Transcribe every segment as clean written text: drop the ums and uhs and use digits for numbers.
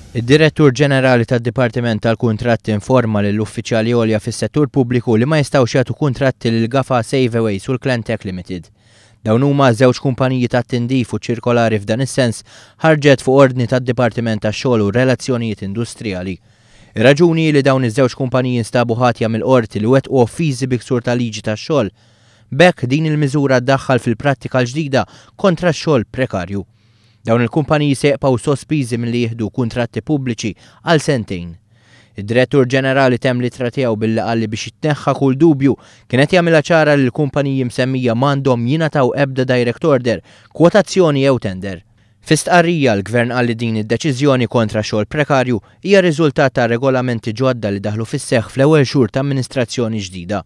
Id-Direttur Ġenerali tad-Dipartiment tal-Kuntratti informa lill-uffiċjali għolja fis-settur pubbliku li ma jistgħux jagħtu kuntratti lil Gafa Saveaways u l-Klentech Limited. Dawn huma żewġ kumpaniji tat-tindif u ċirkolari f'dan is-sens ħarġet fuq ordni tad-Dipartiment tax-Xogħol u r-Relazzjonijiet Industrijali. Ir-raġuni hi li dawn iż-żewġ kumpaniji nstabu ħatja mill-Qorti li wettqu offiżi bi ksur tal-liġi tax-xogħol. B'hekk din il-miżura ddaħħal fil-prattika l-ġdida kontra x-xogħol prekarju. Dawn il-kumpaniji se jibqgħu sospiżi milli jieħdu kuntratti pubbliċi għal sentejn. Id-Direttur Ġenerali temm l-ittra tiegħu billi qal li biex jitneħħa kull dubju, kien qed jagħmilha ċara li l-kumpaniji msemmija m'għandhom jingħataw ebda direct order, kwotazzjoni jew tender. Fi stqarrija, l-Gvern qal li din id-deċiżjoni kontra xogħol prekarju hija riżultat ta' regolamenti ġodda li daħlu fis-seħħ fl-ewwel xhur ta' amministrazzjoni ġdida.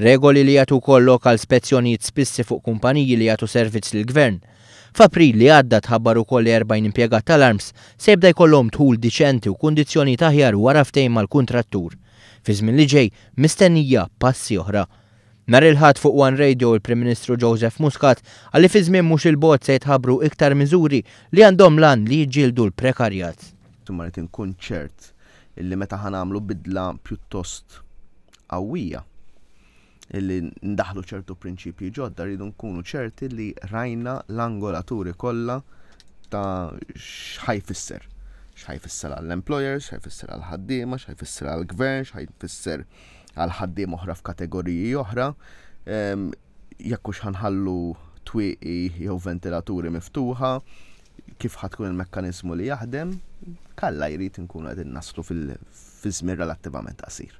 Regoli li jagħtu wkoll lok għal spezzjonijiet spissi fuq kumpaniji li jagħtu servizz lill-Gvern. F'April li għadda tħabbar ukoll li 40 impjegat tal-ARMS se jibda jkollhom dħul diċenti u kundizzjonijiet aħjar wara ftehim mal-kuntrattur. Fiż-żmien li ġej mistennija passi oħra. Nhar il-Ħadd fuq One Radio il-Prim Ministru Joseph Muscat qal li fi żmien mhux 'il bogħod se jitħabbru iktar miżuri li għandhom l-għan li jiġġieldu l-prekarjat. Imma rrid inkun ċert illi meta ħa nagħmlu bidla pjuttost qawwija illi ndaħlu ċertu prinċipji ġodda rridu nkunu ċerti li rajna l-angolaturi kollha ta' x'ħajfisser. X'ħajfisser għall-employers, x'ħajfisser għall-ħaddiema, x'ħajfisser għall-gvern, x'ħajfisser għal ħaddiem oħra f'kategoriji oħra. Ehm, jekk hux ħanħallu twieqi jew ventilaturi miftuħa, kif ħatkun il-mekkaniżmu li jaħdem, kalla jrid nkunu qegħdin naslu fil-żmien relattivament qasir.